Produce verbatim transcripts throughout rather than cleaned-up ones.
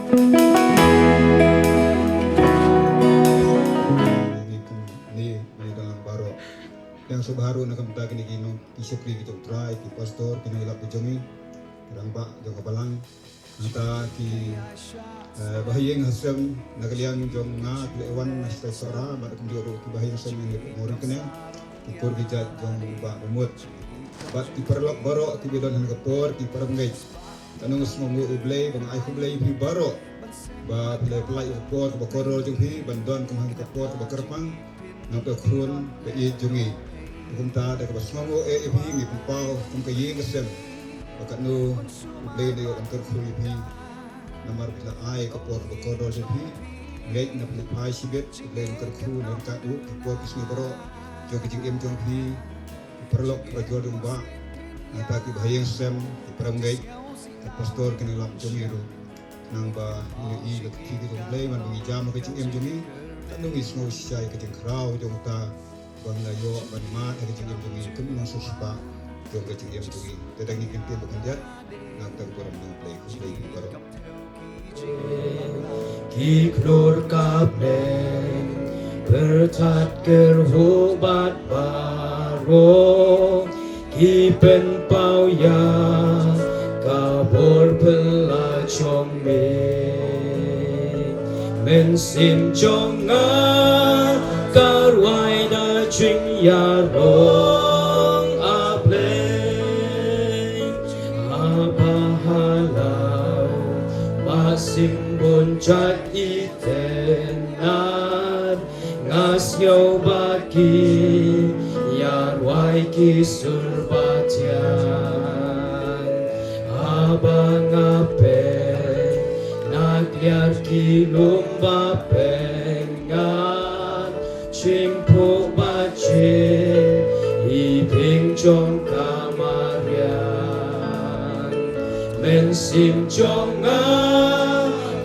Ngi kum ni, ngi dang lang baroh. Yang sngewbha ruh na ka bynta kine ki nong, ki shakri ki jong U Trai, ki pastor, ki nonglap ki jong ngi, ki rangbah jong ka balang. Nangta ki, eh, bahaïing hasem na ka liang jong nga, ki la wan na shatei Sohra, bad kumjuh ruh ki bahaïing hasem na ka Mawryngkneng, ki kur ki jait jong u Bah Bamut. Bad ki paralok baroh kiba don ha kane ka por, ki parabangeit. Katno nga sngewnguh ïa U Blei, ba nga ai khublei ïa phi baroh. Ba phi la pynlait ïa ka por kaba kordor jong phi, ban don kum ha ka por kaba kyrpang, na ka khun ka ïeit jong ngi. Kumta da kaba sngewnguh eh ïa phi, ngi pynpaw kum ka ïing ka sem. Ba katno U Blei u la ïoh ban kyrkhu ïa phi. Namar phi la ai ka por kaba kordor jong phi. Ngeit ba phi la phai shibit, U Blei un kyrkhu, un kyrkhu ïa ka por ka sngi baroh jong ka jingim jong phi. Ki paralok kiba jor jong u Bah, nangta ki bahaïing hasem, ki parabangeit, ki pastor, ki nonglap jong ngi ruh. Nang ba ngi ïohi ïa ka kti ka jong U Blei, man ba ngi jam ha ka jingim jong ngi, katno ngi sngew shisha ïa ka jingkhraw jong uta ba ngi la ïoh ban mad ha ka jingim jong ngi kum u nongsiewspah jong ka jingim jong ngi. Te dang ngi kyntien ba khyndiat, nang tang burom jong U Blei, U Blei baroh. Ki khlur ka Blei, pyrthat kyrhuh bad baroh, ki pynpaw ïa ka bor phylla jong me. Mynsiem jong nga ka rwai da jingïarong, A Blei. Haba halor ba shim bun jait itynnad, nga sngew ba ki ïarwai ki sur ba thiang. Haba nga peit na kliar ki lum ba pyngan, shim phuh ba jingim jong ka mariang. Mynsiem jong nga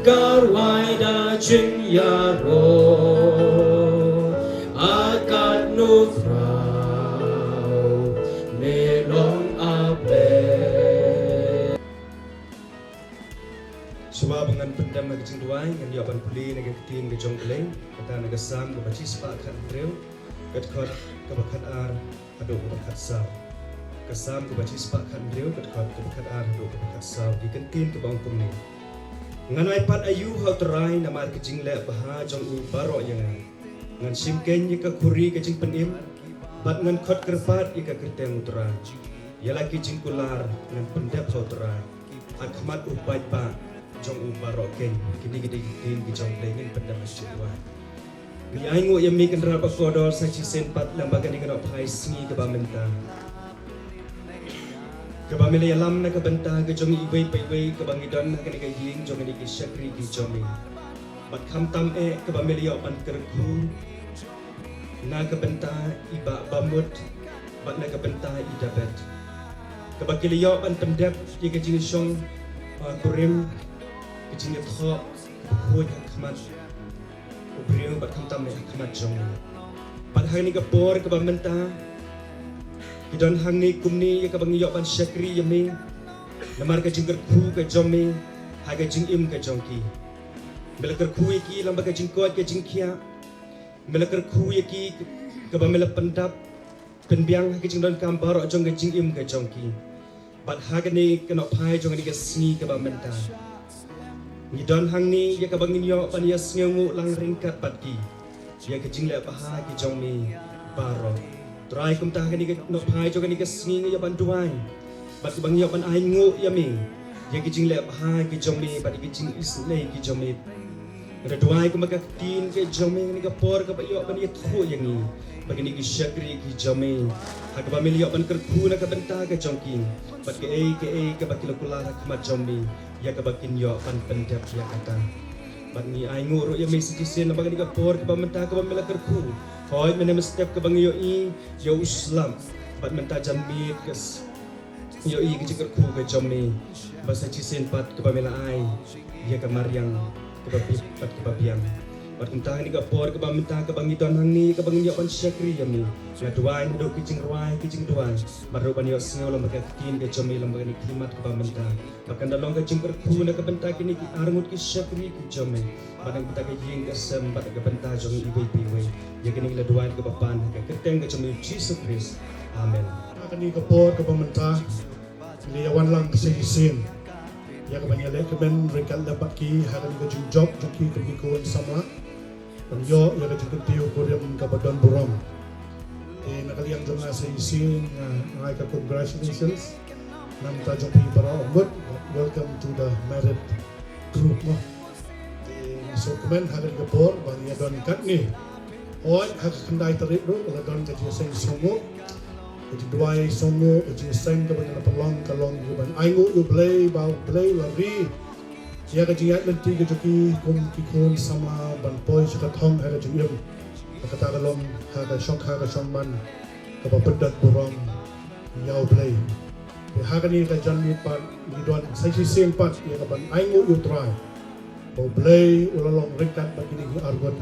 ka rwai da jingïarong, ha katno khraw me long, A Blei. Shuwa ba ngan pyndem ha ka jingduwai, ngan ïoh ban pule na ka ktien ka jong U Blei, kata na ka Salm kaba shispah khathynriew, ka dkhot kaba khatar haduh kaba khatsaw. Ka Salm kaba shispah khathynriew, ka dkhot kaba khatar haduh kaba khatsaw. Ki kyntien kiba ong kumne: Ngan ai pat aïu ha U Trai, namar ka jingleh bha jong u baroh ïa nga? Ngan shim keiñ ïa ka khuri ka jingpynim, bad ngan khot kyrpad ïa ka kyrteng U Trai. Ïa la ki jingkular ngan pyndep ha U Trai, ha khmat u paidbah jong u baroh keiñ. Kine ki dei ki ktien ki jong U Blei. Ngin pyndem ha ka jingduwai. Ngi ainguh ïa me Kynrad bakordor sa shisien pat lyngba kane ka nohphai sngi kaba mynta, kaba me la ïalam na ka bynta ka jong iwei pa iwei kaba ngi don ha kane ka ïing jong kine ki shakri ki jong me. Bad khamtam eh kaba me la ïoh ban kyrkhu na ka bynta i Bah Bamut bad na ka bynta i Dabet, kaba ki la ïoh ban pyndep ïa ka jingshong, uh, kurim, ka jingïathoh bakhuid ha khmat u briew bad khamtam eh ha khmat jong me. Bad ha kane ka por kaba mynta, ki don hangne kumne ïa kaba ngi ïoh ban shakri ïa me namar ka jingkyrkhu ka jong me ha ka jingim ka jong ki. Me la kyrkhu ïa ki lyngba ka jingkoit ka jingkhiah. Me la kyrkhu ïa ki kaba me la pyndap pynbiang ha ka jingdonkam baroh jong ka jingim ka jong ki. Bad ha kane ka nohphai jong kane ka sngi kaba mynta, ngi don hangne ïa kaba ngin ïoh ban ïasngewnguh lang ryngkat bad ki ïa ka jingleh bha ki jong me baroh. Trai, kumta ha kane ka nohphai jong kane ka sngi ngi ïoh ban duwai bad kaba ngi ïoh ban ainguh ïa me ïa ka jingleh bha ki jong me bad ïa ka jingisynei ki jong me. Nga da duwai kumba ka ktien ka jong me ha kane ka por kaba ïoh ban ïathuh ïa ngi, ba kine ki shakri ki jong me, ha kaba me la ïoh ban kyrkhu na ka bynta ka jong ki, bad kaei kaei kaba ki la kular ha khmat jong me, ïa kaba kin ïoh ban pyndep ïa kata. Bad ngi ainguh ruh ïa me sa shisien lyngba kane ka por kaba mynta kaba me la kyrkhu. Hooid, mynne mynstep kaba ngi ïohi ïa u slap, bad mynta janmiet ka s- ïohi ka jingkyrkhu ka jong me, ba sa shisien pat kaba me la ai ïa ka mariang kaba bit bad kaba biang. Bad kumta ha kane ka por kaba mynta kaba ngi don hangne kaba ngin ïoh ban shakri ïa me, nga duwai naduh ki jingrwai ki jingduwai, bad ruh ban ïohsngew lang bad ka ktien ka jong me lang bad kane ka khmat kaba mynta. Bad kan da long ka jingkyrkhu na ka bynta kine ki arngut ki shakri ki jong me, bad na ka bynta ka ïing ka sem bad na ka bynta jong iwei pa iwei. Ïa kane ngi la duwai kaba pan ha ka kyrteng ka jong me Jisu Khrist. Amen. Ha kane ka por kaba mynta ngi la ïa wan lang sa shisien ïa kaban ïaleh kmen ryngkat lem bad ki ha kane ka jingjop jong ki kum ki khun samla ban ïoh ïa ka jingkyntiew kurim kaba don burom. Te na ka liang jong nga sa shisien nga ai ka congratulations na ka bynta jong phi para arngut. Welcome to the married group, mo. Te ngi sngewkmen ha kane ka por ba ngi ïa don katne. Hooid, ha ka khyndai tarik ruh la don ka jingïaseng sngewbha, ka jingduwai sngewbha, ka jingïaseng kaba ngi la pynlong ka long kaban ainguh ïa U Blei ba U Blei u la ri ïa ka jingïaid lynti ka jong ki kum ki khun samla ban poi sha ka thong ha ka jingim. Kata ka long ha ka shongkha ka shongman kaba pyndon burom ïa U Blei. Te ha kane ka janmiet pat ngi don sa shisien pat ïa kaban ainguh ïa U Trai ba U Blei u la long ryngkat bad kine ki arngut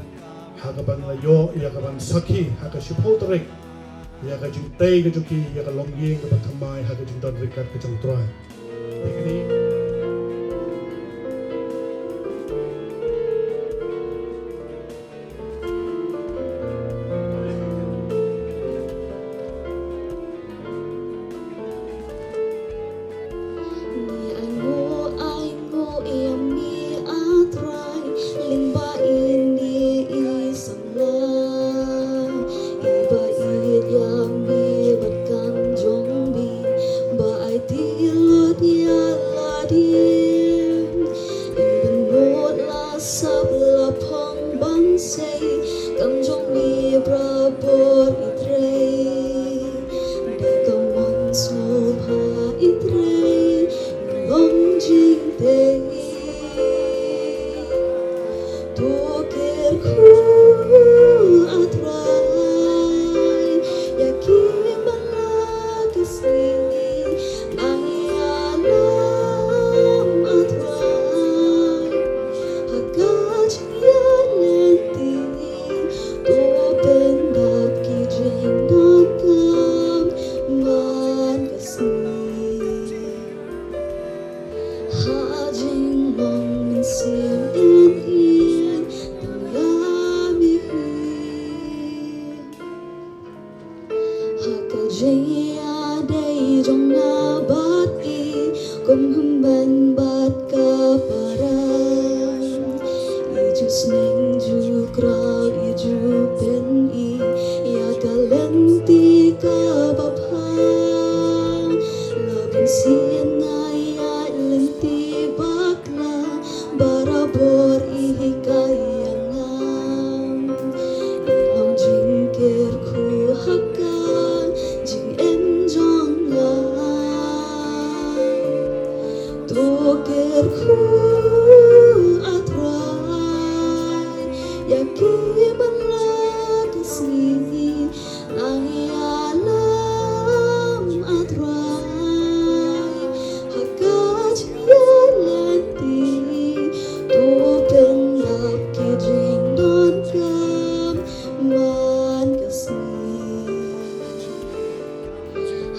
ha kaban la ïoh ïa kaban sakhi ha ka shiphew tarik ïa ka jingtei ka jong ki ïa ka longïing kaba thymmai ha ka jingdon ryngkat ka jong U Trai. Ïa kane Ngi ainguh, ainguh ïa me, A Trai, lyngba ine i samla. Iba ïeit ïa me bad kam jong me, ba aiti lut ïa lade. Iba mut la sap la phong ban sei, kam jong me barabor I Trai. Da ka mon sngewbha I Trai, long jingtei. To kyrkhu, A Trai, ïa ki man la ka sngi. Nang ïalam, A Trai, ha ka jingïaid lynti. To pyndap ki jingdonkam man ka sngi. Ha jinglong mynsiem yn ïeit, tang ïa me hi. Ha ka jingïadei jong nga bad i, kum hynmen bad ka para. I ju sneng ju kraw, i ju pyni ïa ka lynti kaba bha. La bun sien nga ïaid lynti bakla, barabor i hikai ïa nga. I long jingkyrkhu ha ka jingim jong nga. To kyrkhu, A Trai, ïa ki man la ka sngi. Nang ïalam, A Trai, ha ka jingïaid lynti. To pyndap ki jingdonkam man ka sngi.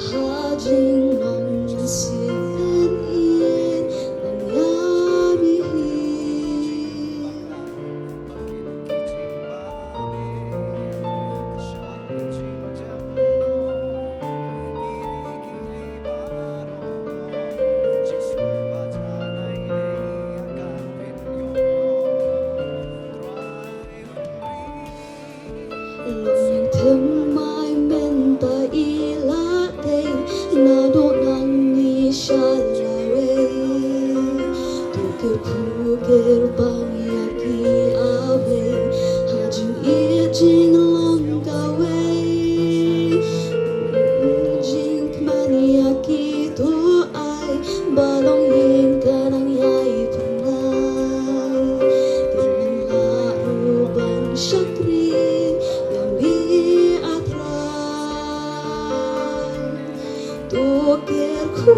Ha jinglong mynsiem yn ïeit, tang ïa me hi. Long thymmai mynta i la tei, naduh nangne sha lawei. To kyrkhu kyrpang ïa ki, A Blei, ha jingïeit jinglong kawei. Jingkmen ïa ki to ai, ba longïing ka nang ïai pynlait. Te men lah ruh ban shakri ïa me, A Trai. To kyrkhu,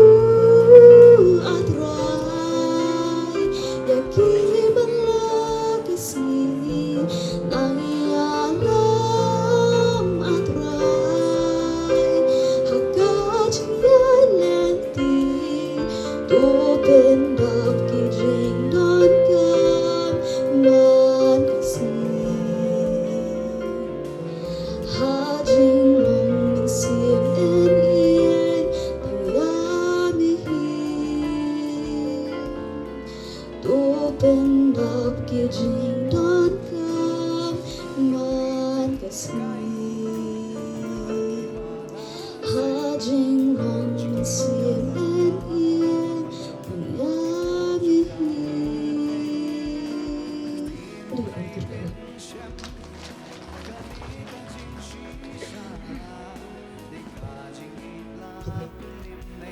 A Trai, ïa ki man la Open up ki jingdonkam man ka sngi. Ha jinglong mynsiem ban ïa ngi hi.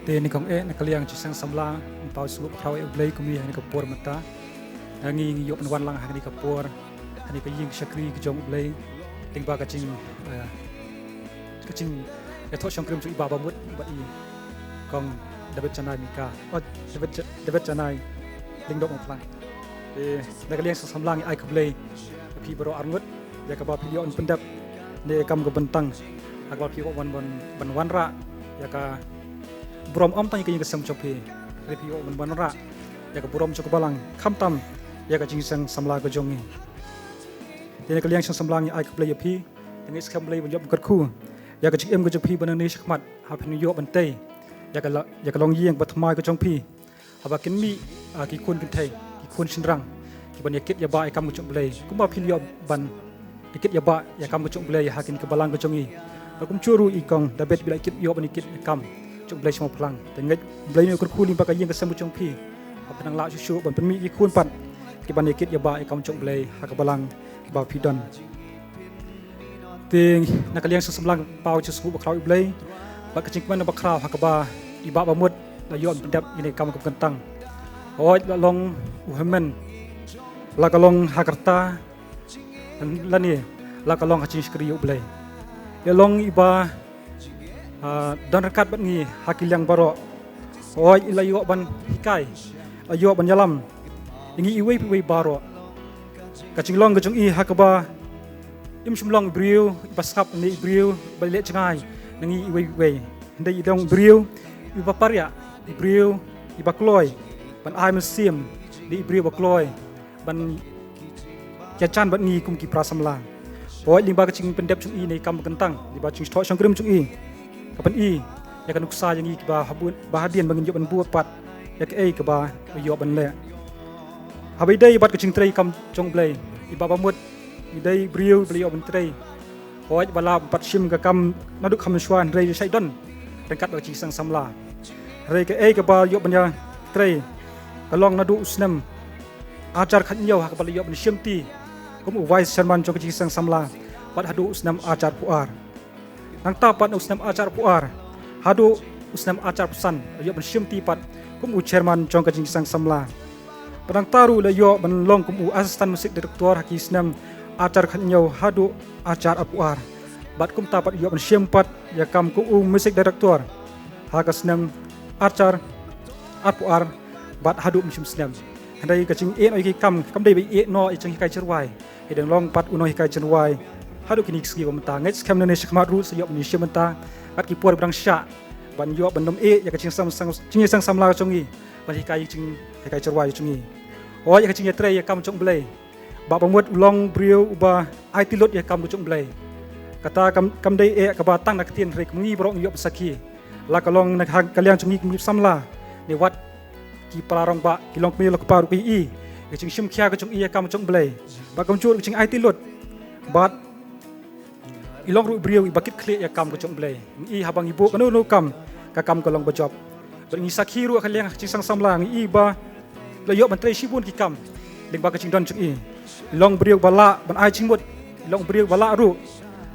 Te ngi kong eh na ka liang jingïaseng samla, ngi paw sngewbha khraw ïa U Blei kumne ha kane ka por mynta. Ngi ngi ïoh ban wan lang ha kane ka por, ha kane ka ïing shakri ka jong U Blei. Lyngba ka jing, eh, ka jingïathoh shongkurim jong i Bah Bamut bad i Kong David Janai Mika. Oh, David Ja-, David Janai Lyngdoh Mawphlang. Te na ka liang jingïaseng samla ngi ai khublei ïa phi baroh arngut ïa kaba phi ïoh ban pyndep ne kam ka bynta ha kaba phi ïoh ban, ban, ban wanrah ïa ka burom ym tang ïa ka ïing ka sem jong phi. Hynrei phi ïoh ban wanrah ïa ka burom jong ka balang, khamtam ïa ka jingïaseng samla ka jong ngi. Te na ka liang jingïaseng samla ngi ai khublei ïa phi. Te ngi skhem Blei ban ïoh ban kyrkhu ïa ka jingim ka jong phi ba nangne shakhmat, ha phin ïoh ban tei ïa ka la-, ïa ka longïing bathymmai ka jong phi. Haba kin mih, ah, ki khun kynthei, ki khun shynrang, ki ban ïakit ïabah ïa kam ka jong U Blei. Kumba phin ïoh ban ïakit ïabah ïa kam ka jong U Blei ha kane ka balang ka jong ngi. Bad kumjuh ruh i Kong David ba la ïakit, ïoh ban ïakit ïa kam jong U Blei sha Mawphlang. Te ngeit Blei un kyrkhu lyngba ka ïing ka sem ka jong phi. Haba phin nang lah shuh shuh ban pynmih ki khun pat ki ban ïakit ïabah ïa kam jong U Blei ha ka balang ba phi don. Te na ka liang jingïaseng samla paw jingsngewnguh bakhraw ïa U Blei bad ka jingkmen bakhraw ha kaba i Bah Bamut la ïoh ban pyndep ïa kane ka kam ka bynta. Hooid, la long u hynmen, la ka long ha ka rta, lane la ka long ha jingshakri ïa U Blei. La long iba, ah, don ryngkat bad ngi ha ki liang baroh. Hooid, la ïoh ban hikai, la ïoh ban ïalam ïa ngi iwei pa iwei baroh. Ka jinglong ka jong i ha kaba im shym long i briew iba sngap ne i briew iba leh jngai na ngi iwei pa iwei. Hynrei i long briew iba pariah, i briew iba kloi ban ai mynsiem, ne i briew iba kloi ban ïajan bad ngi kum ki para samla. Hooid, lyngba ka jingpyndep jong i ne kam ka bynta, lyngba ka jingïathoh shongkurim jong i, ka pyni ïa ka nuksa ïa ngi kiba ha bud, ba hadien ba ngin ïoh ban bud pat ïa kaei kaba ïoh ban leh. Haba ïadei bad ka jingtrei kam jong U Blei, i Bah Bamut i dei briew ba la ïoh ban trei. Hooid, ba la pat shim ka kam naduh kham mynshuwa, hynrei shait don ryngkat bad ka jingïaseng samla. Hynrei kaei kaba la ïoh ban ïatrei ka long naduh u snem arhajar khathynñiew ha kaba la ïoh ban shimti kum u vice chairman jong ka jingïaseng samla, bad haduh u snem arhajar arphew ar. Nangta pat na u snem arhajar arphew ar haduh u snem arhajar arphew san la ïoh ban shimti pat kum u chairman jong ka jingïaseng samla. Bad nangta ruh la ïoh ban long kum u assistant music director ha ki snem arhajar khathynñiew haduh arhajar arphew ar. Bad kumta pat ïoh ban shim pat ïa kam kum u music director ha ka snem arhajar arphew ar bad haduh mynshem snem. Hynrei ka jingeh noh ïa ki kam kam dei ba ïeh noh ïa jinghikai jingrwai. Hynrei dang long pat u nonghikai jingrwai haduh kine ki sngi ba mynta. Ngeit skhem nangne shakhmat ruh sa ïoh ban ïashim bynta bad ki por ba dang shah ban ïoh ban nym eh ïa ka jingïaseng, jingïaseng samla jong ngi ban hikai jinghikai jingrwai jong ngi. Hooid, ïa ka jingïatrei ïa kam jong U Blei, Bah Bamut u long briew uba aiti lut ïa kam ka jong U Blei. Kata kam, kam dei eh kaba tang na ka ktien, hynrei kum ngi baroh ngi ïoh ban sakhi. La ka long na ka liang jong ngi kum ki samla ne wat ki para rangbah, ki longkmie longkpa ruh ki i ïa ka jingshim khia ka jong i ïa kam jong U Blei. Bad kumjuh ruh ka jingaiti lut. Bad i long ruh briew iba kit khlieh ïa kam ka jong U Blei. Ngi i haba ngi buh kano kano kam, ka kam ka long bajop. Bad ngi sakhi ruh ha ka liang jingïaseng samla, ngi i ba la ïoh ban trei shibun ki kam lyngba ka jingdon jong i. I long briew ba lah ban ai jingmut, i long briew ba lah ruh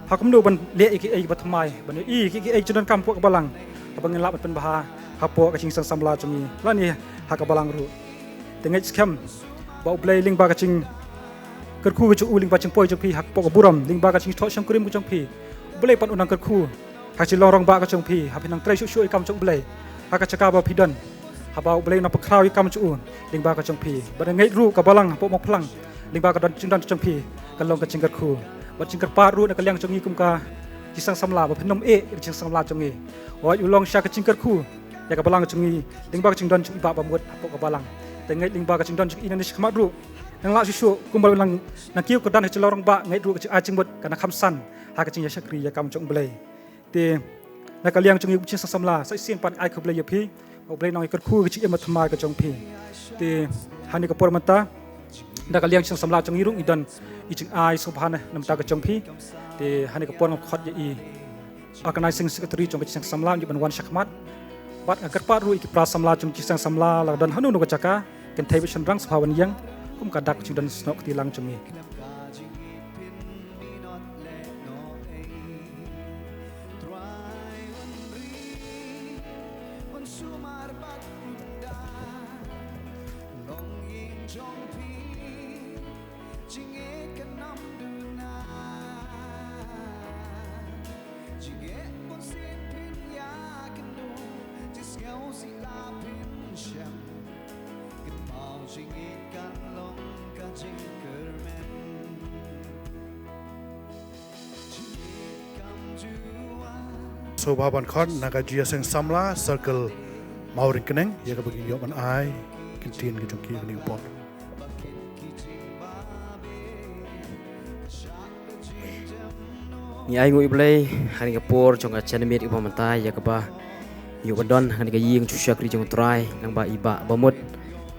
ha kumno ban leh ïa kiei kiba thymmai, ban ïohi ïa kiei kiei jingdonkam hapoh ka balang, haba ngin lah ban pynbha hapoh ka jingïaseng samla jong ngi lane ha ka balang ruh. Te ngeit skhem ba U Blei lyngba ka jingkyrkhu ka jong u, lyngba jingpoi jong phi hapoh ka burom, lyngba ka jingthoh shongkurim ka jong phi, U Blei pat un nang kyrkhu ha ka jinglong rangbah ka jong phi, haba phi nang trei shuh shuh ïa kam jong U Blei ha ka jaka ba phi don. Haba U Blei un nang pynkhraw ïa kam jong u lyngba ka jong phi. Bad ngeit ruh ka balang hapoh Mawphlang lyngba ka don jingdon jong phi kan long ka jingkyrkhu bad jingkyrpad ruh na ka liang jong ngi kum ka jingïaseng samla ba phin nym eh ïa ka jingïaseng samla jong ngi. Hooid, u long shisha ka jingkyrkhu ïa ka balang jong ngi lyngba ka jingdon jong i Bah Bamut hapoh ka balang. Te ngeit lyngba ka jingdon jong i nangne shakhmat ruh nang lah shuh shuh kumba nang, nang kiew kyrdan ha ka jinglong rangbah, ngeit ruh ka jingai jingmut kan nang kham san ha ka jingïashakri ïa kam jong U Blei. Te na ka liang jong ngi kum ki jingïaseng samla, sa shisien pat ai khublei ïa phi, U Blei un nang ïakyrkhu ïa ka jingim bathymmai ka jong phi. Te Hane ka por mynta da ka liang jingsamla jong i ruh i don i jingai sngewbha na mynta ka jong phi. Te hane ka por nga khot ïa i organizing secretary jong ka jingseng samla ïa ban wan shakhmat. Bad nga kyrpad ruh ïa ki para samla jong jingseng samla la don hanu nu ka jaka kin thei ba shynrang sngewbha wan ïeng kum ka dak jingdon snoh kti lang jong ngi. Jingeh kan ym duna. Jingeh bunsien phin ïakynduh, jingsngew sila phin shem. Kynmaw jingeh kan long ka jingkyrmen. Jingeh kam jua. Sngewbha ban khot na ka jingïaseng samla Circle Mawryngkneng ïa kaba kin ïoh ban ai ktien ka jong ki kane ka por. Ngi ai nguh ïa U Blei ha kane ka por jong ka janmiet kaba mynta ïa kaba ïoh ban don ha kane ka ïing jong u shakri jong U Trai lyngba i Bah Bamut.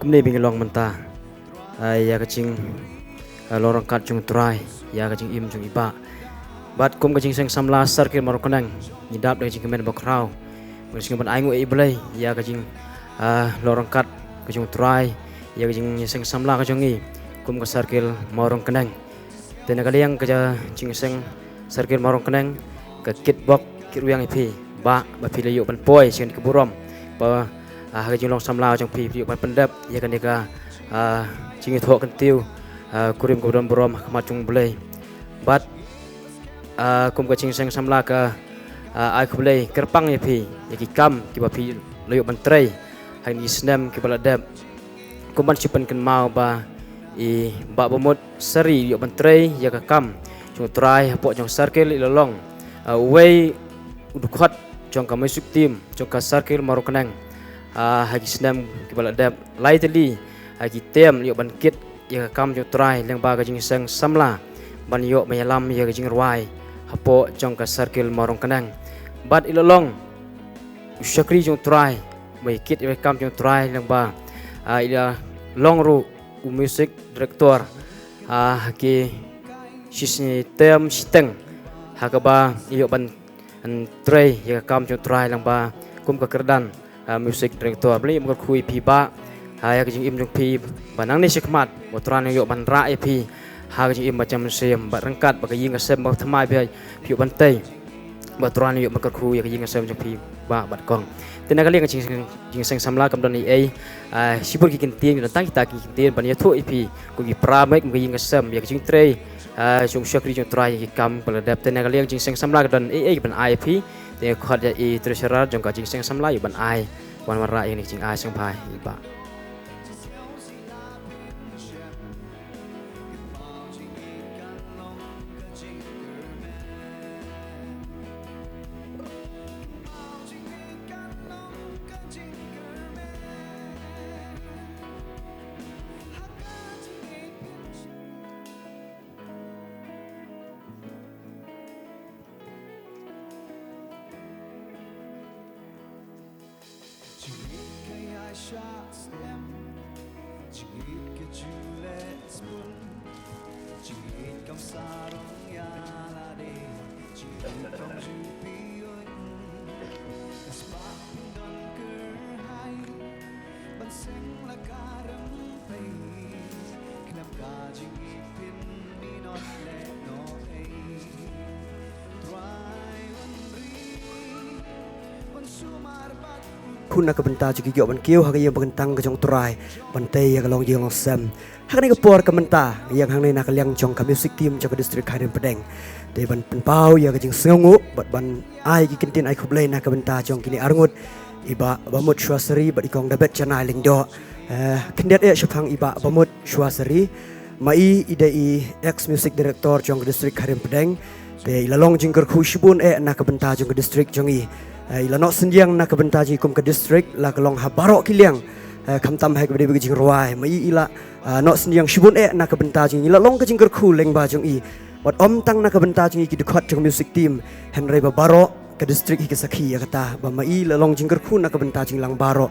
Kumne ba ngi long mynta, ah, ïa ka jing, ah, long ryngkat jong U Trai ïa ka jingim jong i Bah. Bad kum ka jingseng samla Circle Mawryngkneng ngi dap da ka jingkmen bakhraw. Ngi sngew ban ai nguh ïa U Blei ïa ka jing, ah, long ryngkat ka jong U Trai ïa ka jingseng samla ka jong ngi kum ka Circle Mawryngkneng. Te na ka liang ka ja-, jingseng Circle Mawryngkneng ka kit bok kit rwiang ïa phi Bah ba phi la ïoh ban poi sha kane ka burom ba, ah, ha ka jinglong samla jong phi phi ïoh ban pyndep ïa kane ka, ah, jingïathoh kyntiew, ah, kurim kaba don burom ha khmat jong U Blei. Bad ah, kum ka jingseng samla ka, ah, ai khublei kyrpang ïa phi ïa ki kam kiba phi la ïoh ban trei ha kine ki snem kiba la dep. Kum ban shu pynkynmaw ba i Bah Bamut Sari ïoh ban trei ïa ka kam jong U Trai hapoh jong Circle, i la long, ah, uwei u dkhot jong ka music team jong ka Circle Mawryngkneng, ah, ha ki snem kiba la dep. Lai tylli ha ki term ïoh ban kit ïa ka kam jong U Trai lyngba ka jingseng samla ban ïoh ban ïalam ïa ka jingrwai hapoh jong ka Circle Mawryngkneng. Bad i la long u shakri jong U Trai ba ïa kit ïa ka kam jong U Trai lyngba, ah, i la long ruh u music director, ah, ha ki shisngi term shiteng ha kaba i ïoh ban trei ïa ka kam jong U Trai lyngba kum ka kyrdan, ah, music director. Ba la ïoh ban kyrkhu ïa phi Bah, ah, ïa ka jingim jong phi ba nangne shakhmat ba U Trai un ïoh ban rah ïa phi ha ka jingim ba jem mynsiem bad ryngkat bad ka ïing ka sem ba thymmai ba phi ïoh ban tei, ba U Trai un ïoh ban kyrkhu ïa ka ïing ka sem jong phi Bah bad Kong. Te na ka liang ka jingseng, jingseng samla kam don ei ei, ah, shibun ki kyntien, don tang kita ki kyntien ban ïathuh ïa phi kum ki para met kum ka ïing ka sem ïa ka jingtrei, ah, jong u shakri jong U Trai ïa ki kam ba la dep. Te na ka liang jingseng samla ka don ei ei ban ai ïa phi. Te nga khot ïa i treasurer jong ka jingseng samla ïa ban ai wan wanrah ïa kane ka jingai sngewbha i Bah. Jingïeit ka ïaishah slem, jingïeit ka ju leh sbun, jingïeit kam sarong ïa lade, jingïeit kam ju pynïoh, ka spah pyndon kyrhai, ban seng la ka rympei, khlem ka jingïeit phin ym ïoh leh noh ei. Khun na ka bynta jong ki ïoh ban kiew ha ka ïing ba kyntang ka jong U Trai ban tei ïa ka long jingïaseng. Ha kane ka por ka mynta ïeng hangne na ka liang jong ka music team jong ka district Khyndai Pdeng. Te ban pynpaw ïa ka jingsngewnguh bad ban ai ki kyntien ai khublei na ka bynta jong kine arngut, i Bah Bamut Shuasari bad i Kong David Janai Lyngdoh. Eh, khyndiat eh shaphang i Bah Bamut Shuasari. Ma i i dei i ex music director jong ka district Khyndai Pdeng. Te i la long jingkyrkhu shibun eh na ka bynta jong ka district jong i. Eh, i la noh synñiang na ka bynta jong i kum ka district la ka long ha baroh ki liang. Eh, khamtam ha kaba dei ba ka jingrwai. Ma i i la, ah, noh synñiang shibun eh na ka bynta jong i, la long ka jingkyrkhu lyngba jong i. Wat ym tang na ka bynta jong i ki dkhot jong ka music team, hynrei ba baroh ka district hi ka sakhi ïa kata ba ma i la long jingkyrkhu na ka bynta jinglang baroh.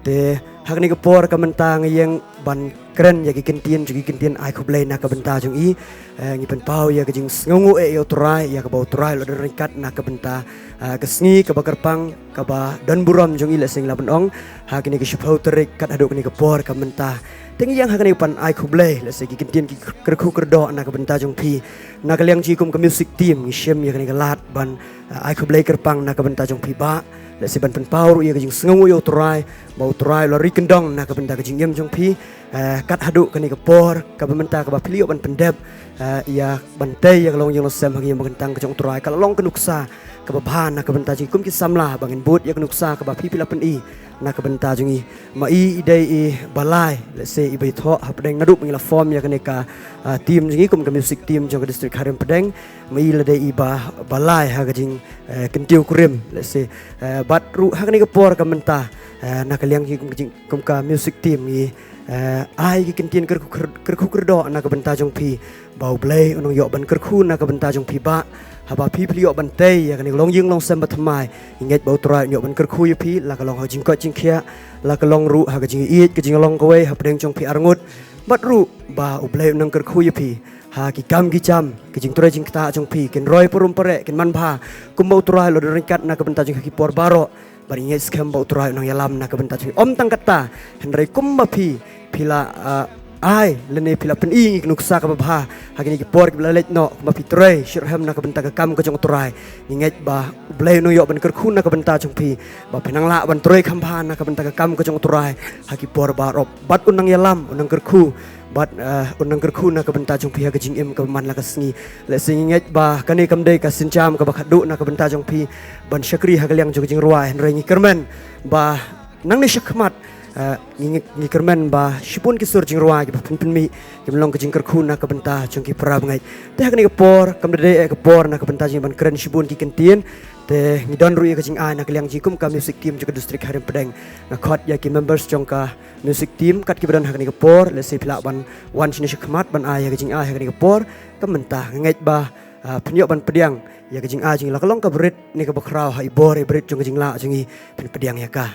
Te ha kane ka por ka mynta nga ïeng ban kren ïa ki kyntien, jong ki kyntien ai khublei na ka bynta jong i. Eh, ngi pynpaw ïa ka jingsngewnguh eh ïa u Trai, ïa kaba u Trai u la don ryngkat na ka bynta, eh, ka sngi kaba kyrpang, kaba don burom jong i, lehse ngi lah ban ong, ha kane ka shiphew tarik kat haduh kane ka por ka mynta. Te ngi ïeng ha kane ka ban ai khublei, lehse ki kyntien ki kyrkhu kyrdoh na ka bynta jong phi. Na ka liang jong i kum ka music team ngi shim ïa kane ka lad ban, eh, ai khublei kyrpang na ka bynta jong phi Bah. Lehse ban pynpaw ruh ïa ka jingsngewnguh ïa u Trai, ba u Trai u la ri kyndong na ka bynta ka jingim jong phi. Eh, kat haduh kane ka por kaba mynta kaba phi la ïoh ban pyndep, eh, ïa ban tei ïa ka longïing longsem ha ka ïing ba kyntang ka jong u Trai, ka la long ka nuksa kaba bha na ka bynta jong i kum ki samla ba ngin bud ïa ka nuksa kaba phi phi la pyni na ka bynta jong i. Ma i i dei i ba lai, lehse i ba i thoh hapdeng naduh ba ngi la form ïa kane ka, ah, team jong i kum ka music team jong ka district Khariam Pdeng. Ma i la dei i ba, ba lai ha ka jing, eh, kyntiew kurim, lehse, eh, bad ruh ha kane ka por ka mynta, eh, na ka liang jong i kum ka jing, kum ka music team ngi, eh, ai ki kyntien kyrkhu kyr-, kyrkhu kyrdoh na ka bynta jong phi, ba u Blei un nang ïoh ban kyrkhu na ka bynta jong phi Bah. Haba phi phi la ïoh ban tei ïa kane ka longïing longsem bathymmai, ngi ngeit ba u Trai un ïoh ban kyrkhu ïa phi, la ka long ha ka jingkoit jingkhiah, la ka long ruh ha ka jingïeit ka jinglong kawei hapdeng jong phi arngut. Bad ruh ba u Blei un nang kyrkhu ïa phi ha ki kam ki jam, ki jingtrei jingktah jong phi kin roi parum pareh, kin manbha, kumba u Trai u la don ryngkat na ka bynta jong phi ha ki por baroh. Bad ngi ngeit skhem ba u Trai un nang ïalam na ka bynta jong phi. Ym tang katta, hynrei kumba phi, phi la, ah, ai lane phi la pyni ïa ka nuksa kaba bha ha kine ki por kiba la leit noh, kumba phi trei shitrhem na ka bynta ka kam ka jong u Trai. Ngi ngeit ba u Blei un nang ïoh ban kyrkhu na ka bynta jong phi, ba phin nang lah ban trei kham bha na ka bynta ka kam ka jong u Trai ha ki por baroh. Bad un nang ïalam, un nang kyrkhu, bad, eh, un nang kyrkhu na ka bynta jong phi ha ka jingim kaba man la ka sngi. Lehse ngi ngeit ba kane kam dei ka sienjam kaba khatduh na ka bynta jong phi ban shakri ha ka liang jong ka jingrwai, hynrei ngi kyrmen ba nangne shakhmat, eh, ngi, ngi, ngi kyrmen ba shibun ki sur jingrwai kiba phin pynmih kin long ka jingkyrkhu na ka bynta jong ki para bangeit. Te ha kane ka por kam dei eh ka por na ka bynta jong ngi ban kren shibun ki kyntien. Te ngi don ruh ïa ka jingai na ka liang jong i kum ka music team jong ka district Khariam Pdeng. Nga khot ïa ki members jong ka music team kat kiba don ha kane ka por, lehse phi lah ban wan shane shakhmat ban ai ïa ka jingai ha kane ka por ka mynta. Nga ngeit ba, ah, phin ïoh ban pdiang ïa ka jingai jong i, la ka long kaba rit ne kaba khraw, ha i bor i brit jong ka jinglah jong i, phin pdiang ïa ka.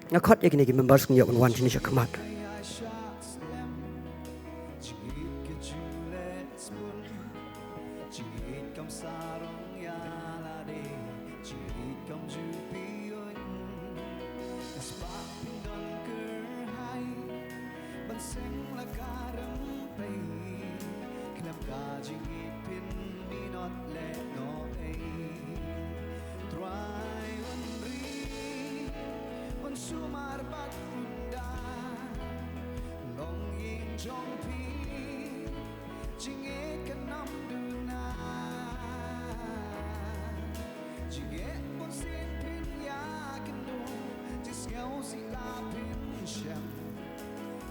Nga khot ïa kine ki members kin ïoh ban wan shane shakhmat. Jingïeit kam sarong ïa lade, jingïeit kam ju pynïoh. Ka spah pyndonkyrhai ban seng la ka rympei, khlem ka jingïeit pynminot lehnohei. Trai un ri, un sumar bad un da longïing jong phi. Jingïeit kan ym duna, jingïeit bunsien phin ïakynduh, jingsngew sila phin shem.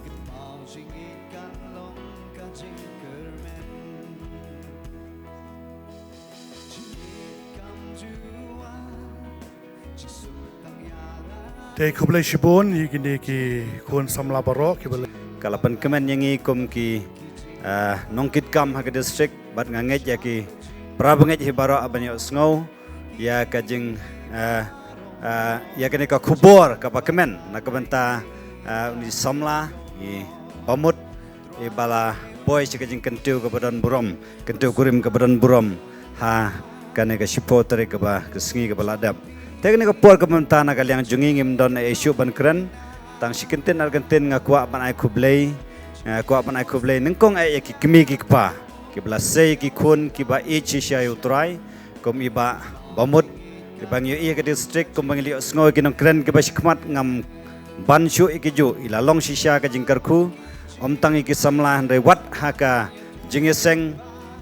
Kynmaw jingïeit kan long ka jingkyrmen. Jingïeit kam ju wan. Te khublei shibun ïa kine ki khun samla baroh kiba la, ka la pynkmen ïa ngi kum ki, eh, nongkitkam ha ka district, bad nga ngeit ïa ki para bangeit hi baroh ban ïohsngew ïa ka jing, eh, eh, ïa kane ka khubor kaba kmen na ka bynta, eh, une u samla i Bamut, iba la poi sha ka jingkyntiew kaba don burom, kyntiew kurim kaba don burom ha kane ka shiphew tarik kaba, ka sngi kaba la dep. Te kane ka por kaba mynta na ka liang jong ngi ngim don ei shuh ban kren. Tang shi kyntien ar kyntien nga kwah ban ai khublei, eh, kwah ban ai khublei nyngkong eh ïa ki kmie ki kpa kiba la sei ki khun kiba ïeit shisha ïa u Trai, kum i Bah Bamut, iba ngi ïohi ha ka district, kumba ngi la ïohsngew ïa ki nongkren kiba shakhmat, ngam ban shuh ïa ki juh, i la long shisha ka jingkyrkhu, ym tang ïa ki samla hynrei wat ha ka jingïaseng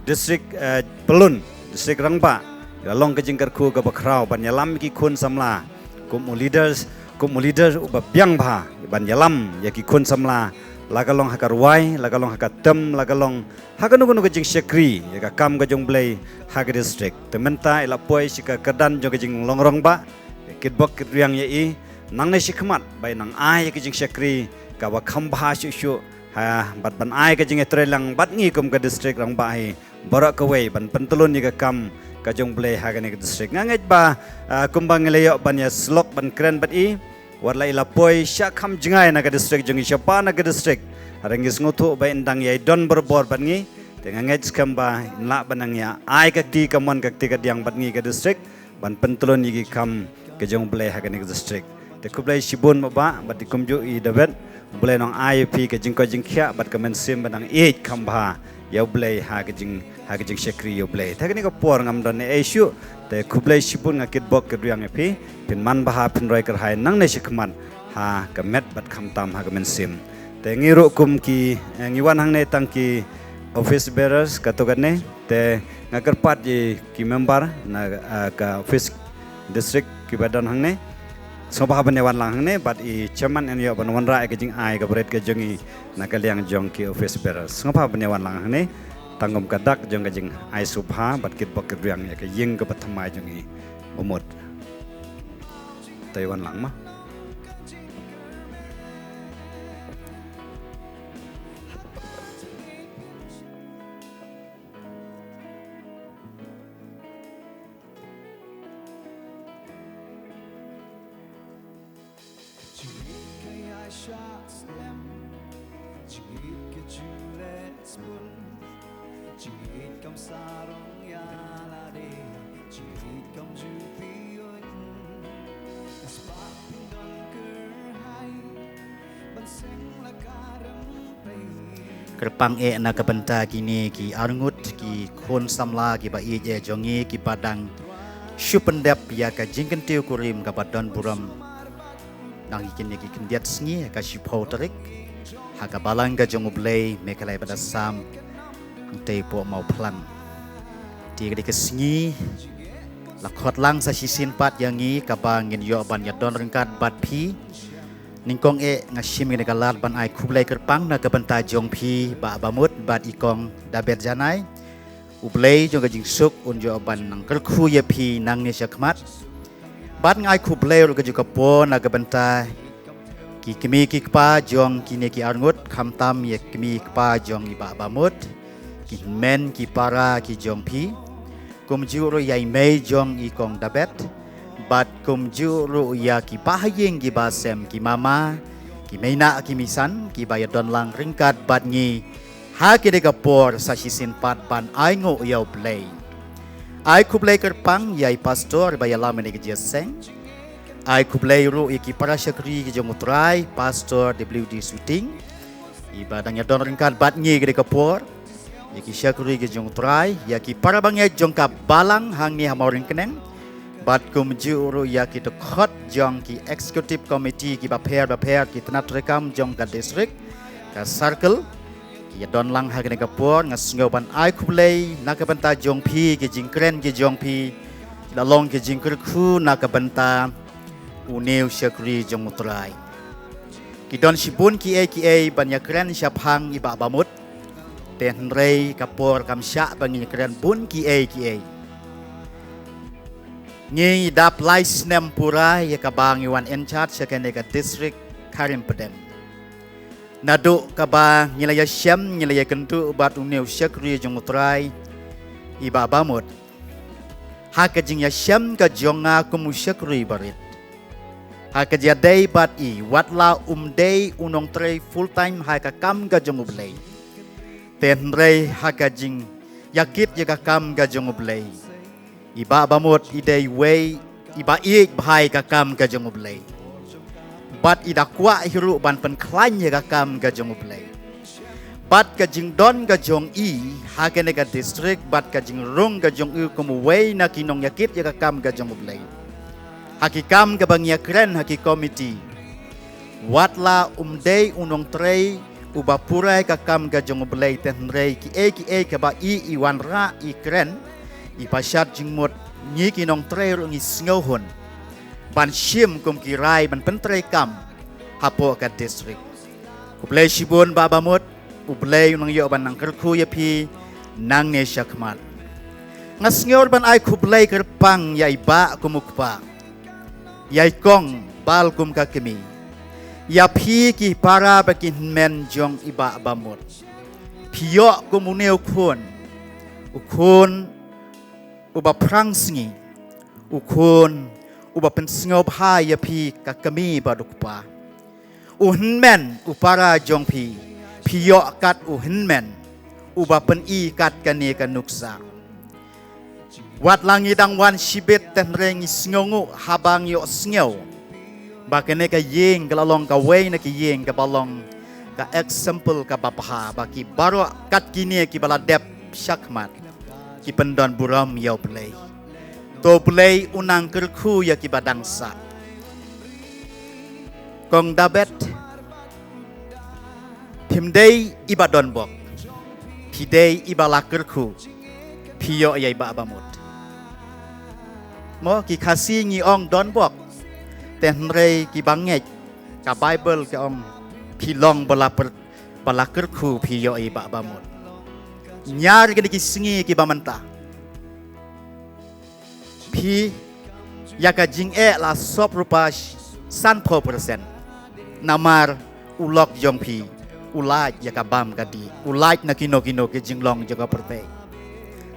district, eh, Pyllun, district Rangbah, i la long ka jingkyrkhu kaba khraw ban ïalam ïa ki khun samla, kum u leaders, kum u leader uba biang bha ban ïalam ïa ki khun samla, la ka long ha ka rwai, la ka long ha ka tem, la ka long ha kano kano ka jingshakri ïa ka kam ka jong u Blei ha ka district. Te mynta i la poi sha ka kyrdan jong ka jinglong rangbah, ïa kitbok kitrwiang ïa i, nangne shakhmat ba i nang ai ïa ka jingshakri kaba kham bha shuh shuh, ha, bad ban ai ka jingïatreilang bad ngi kum ka district rangbah hi baroh kawei ban pyntylun ïa ka kam ka jong u Blei ha kane ka district. Nga ngeit ba, ah, kumba ngi la ïoh ban ïasyllok ban kren bad i, Wat la i la poi sha kham jngai na ka district jong i, sha pa na ka district. Hynrei ngi sngewthuh ba in dang ïai don barabor bad ngi. Te nga ngeit skhem ba in lah ban nang ïa ai ka kti kamon ka kti kadiang bad ngi ka district ban pyntylun ïa ki kam ka jong U Blei ha kane ka district. Te khublei shibun Bah, bad i kumjuh i David, U Blei un ai ïa phi ka jingkoit jingkhiah bad ka mynsiem ban nang ïeit kham bha ïa U Blei ha ka jing, ha ka jingshakri ïa U Blei. Te ha kane ka por ngam don ei ei shuh, te khublei shibun, nga kitbok kitrwiang ïa phi. Phin man bha, phin roi kyrhai nangne shakhmat ha ka met bad khamtam ha ka mynsiem. Te ngi ruh kum ki, eh, ngi wan hangne tang ki office bearers katto katne. Te nga kyrpad ïa ki member na, ah, ka office district kiba don hangne, sngewbha ban ïa wan lang hangne, bad i chairman yn ïoh ban wanrah ïa ka jingai kaba rit ka jong i na ka liang jong ki office bearers. Sngewbha ban ïa wan lang hangne tang kum ka dak jong ka jingai sngewbha bad kitbok kitrwiang ïa ka ïing kaba thymmai jong i, Bah Mut. Te ïa wan lang ma. Kyrpang eh na ka bynta kine ki arngut ki khun samla kiba ïeit eh jong ngi kiba dang shu pyndep ïa ka jingkyntiew kurim kaba don burom. Nang ïa kine ki khyndiat sngi ha ka shiphew tarik ha ka balang ka jong U Blei Mekhlaiah bad Assam, Nongtei Pohmawphlang. Te ka dei ka sngi la khot lang sa shisien pat ïa ngi kaba ngin ïoh ban ïa don ryngkat bad phi. Nyngkong eh nga shim ïa kane ka lad ban ai khublei kyrpang na ka bynta jong phi Bah Bamut bad i kong Dabet Janai. U Blei jong ka jingsuk un ïoh ban nang kyrkhu ïa phi nangne shakhmat. Bad nga ai khublei ruh ka jong ka por na ka bynta ki kmie ki kpa jong kine ki arngut, khamtam ïa kmie kpa jong i Bah Bamut, ki hynmen ki para ki jong phi. Kumjuh ruh ïa i mei jong i kong Dabet. Bad kumjuh ruh ïa ki bahaïing ki basem, ki mama, ki meinah ki misan kiba ïa don lang ryngkat bad ngi ha kane ka por sa shisien pat ban ai nguh ïa U Blei. Ai khublei kyrpang ïa i pastor ba ïalam ïa kane ka jingïaseng. Ai khublei ruh ïa ki para shakri ki jong U Trai, Pastor W D Suting, iba dang ïa don ryngkat bad ngi ha kane ka por. Ïa ki shakri ki jong U Trai, ïa ki para bangeit jong ka balang hangne ha Mawryngkneng. Bad kumjuh ruh ïa ki dkhot jong ki executive committee kiba pher bapher, ki tnat treikam jong ka district, ka circle. Ki ïa don lang ha kane ka por, nga sngew ban ai khublei na ka bynta jong phi, ki jingkren ki jong phi la long ki jingkyrkhu na ka bynta une u shakri jong U Trai. Ki don shibun kiei kiei ban ïa kren shaphang i Bah Bamut. Te hynrei ka por kam shah ba ngin ïa kren bun kiei kiei. Ngi dap lai snem pura ïa kaba ngi wan in charge sha kane ka district Kharim Pdeng. Naduh kaba ngi la ïa shem, ngi la ïa kynduh bad une u shakri jong U Trai, i Bah Bamut, ha ka jingïashem ka jong nga kum u shakri barit. Ha ka jingïadei bad i, wat la um dei u nongtrei full time ha ka kam ka jong U Blei, te hynrei ha ka jingïakit ïa ka kam ka jong U Blei, i Bah Bamut i dei uwei iba ïeit bha ïa ka kam ka jong U Blei. Bad i da kwah hi ruh ban pynkhlaiñ ïa ka kam ka jong U Blei. Bad ka jingdon ka jong i ha kane ka district, bad ka jingrung ka jong i kum uwei na ki nongïakit ïa ka kam ka jong U Blei, ha ki kam kaba ngi ïa kren ha ki komiti, wat la um dei u nongtrei uba pura ïa ka kam ka jong U Blei, te hynrei kiei kiei kaba i, i wanrah, i kren, i pashat jingmut, ngi ki nongtrei ruh ngi sngewhun ban shim kum ki rai ban pyntreikam hapoh ka district. Khublei shibun Bah Bamut, U Blei un nang ïoh ban nang kyrkhu ïa phi nangne shakhmat. Nga sngew ban ai khublei kyrpang ïa i Bah kum u kpa, ïa i kong Bal kum ka kmie, ïa phi ki para bad ki hynmen jong i Bah Bamut. Phi ïoh kum une u khun, u khun uba phrang sngi, u khun uba pynsngewbha ïa phi ka kmie bad u kpa. U hynmen u para jong phi, phi ïoh kat u hynmen uba pyni kat kane ka nuksa. Wat la ngi dang wan shibit, te hynrei ngi sngewnguh haba ngi ïohsngew ba kane ka ïing ka la long kawei na ki ïing kaba long ka example kaba bha, ba ki baroh kat kine kiba la dep shakhmat ki pyndon burom ïa U Blei. To Blei un nang kyrkhu ïa kiba dang sah. Kong Dabet, phim dei iba donbok, phi dei iba la kyrkhu, phi ïoh ïa i Bah Bamut. Mo, ki Khasi ngi ong donbok, te hynrei kiba ngeit ka Baibl ka ong phi long ba la pyr-, ba la kyrkhu, phi ïoh ïa i Bah Bamut. Ñiar kine ki sngi kiba mynta, phi ïa ka jingeh la sop ruh pash sanphew percent. Namar u lok jong phi u lait ïa ka bam ka dih, u lait na kino kino ki jinglong jong ka pyrthei.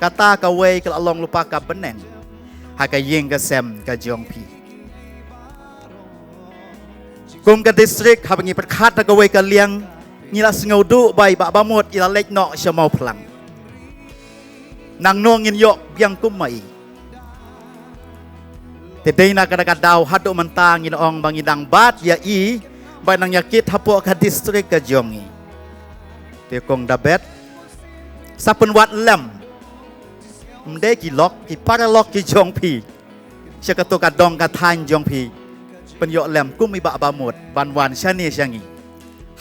Kata kawei ka la long lypa ka bneng ha ka ïing ka sem ka jong phi. Kum ka district, haba ngi pyrkhat ha kawei ka liang, ngi la sngewduh ba i Bah Bamut i la leit noh sha Mawphlang. Nangno ngin ïoh biang kum ma i? Te dei na kata ka daw haduh mynta ngin ong ba ngi dang bat ïa i ba nang ïa kit hapoh ka district ka jong i. Te Kong Dabet, sa pynwad lem, ym dei ki lok, ki paralok ki jong phi sha kato ka dong ka thaiñ jong phi, pynïoh lem kum i Bah Bamut ban wan shane sha ngi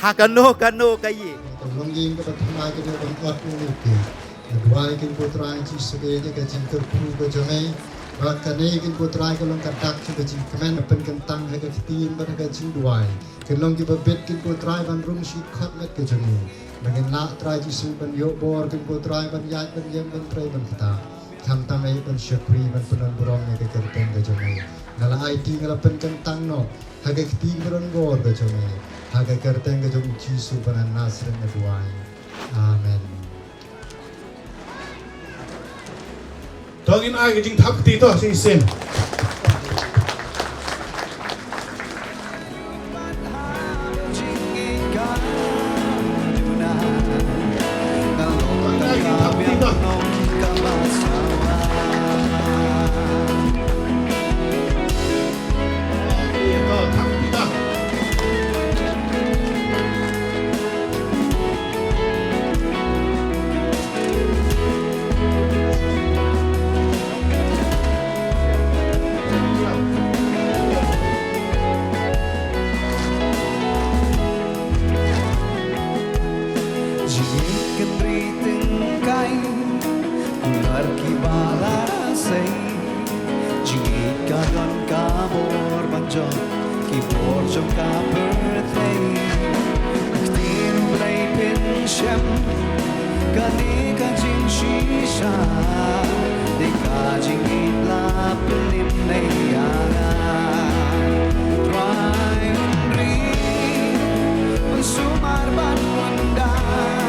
ha kano kano ka ïing. Ka longïing kaba thymmai ka dei ban ot ïa u Blei. Nga duwai kin ko Trai Jisu, ka ïa ka jingkyrkhu ka jong me. Bad kane kin ko Trai ka long ka dak jong ka jingkmen, pynkyntang ha ka ktien bad ha ka jingduwai. Kin long kiba bit kin ko Trai ban rung shi khot met ka jong me. Ba ngin lah Trai Jisu ban ïoh bor kin ko Trai ban ïaid ban ïeng ban trei ban ktah. Khamtam eh ban shakri ban pynlong burom ïa ka kyrteng ka jong me. Nga la aiti, nga la pynkyntang noh ha ka kti kaba don bor ka jong me. Ha ka kyrteng ka jong Jisu ba na Nasareth nga duwai. Amen. To ngin ai ka jingthap kti to shisien. Jingïeit kan ri tyngkai, kular kiba la sei. Jingïeit ka don ka bor ban jop ki bor jong ka pyrthei. Ka ktien U Blei pynshem, kane ka jingshisha, dei ka jingïeit la pynim ïa nga. Trai un ri, un sumar ban wandar.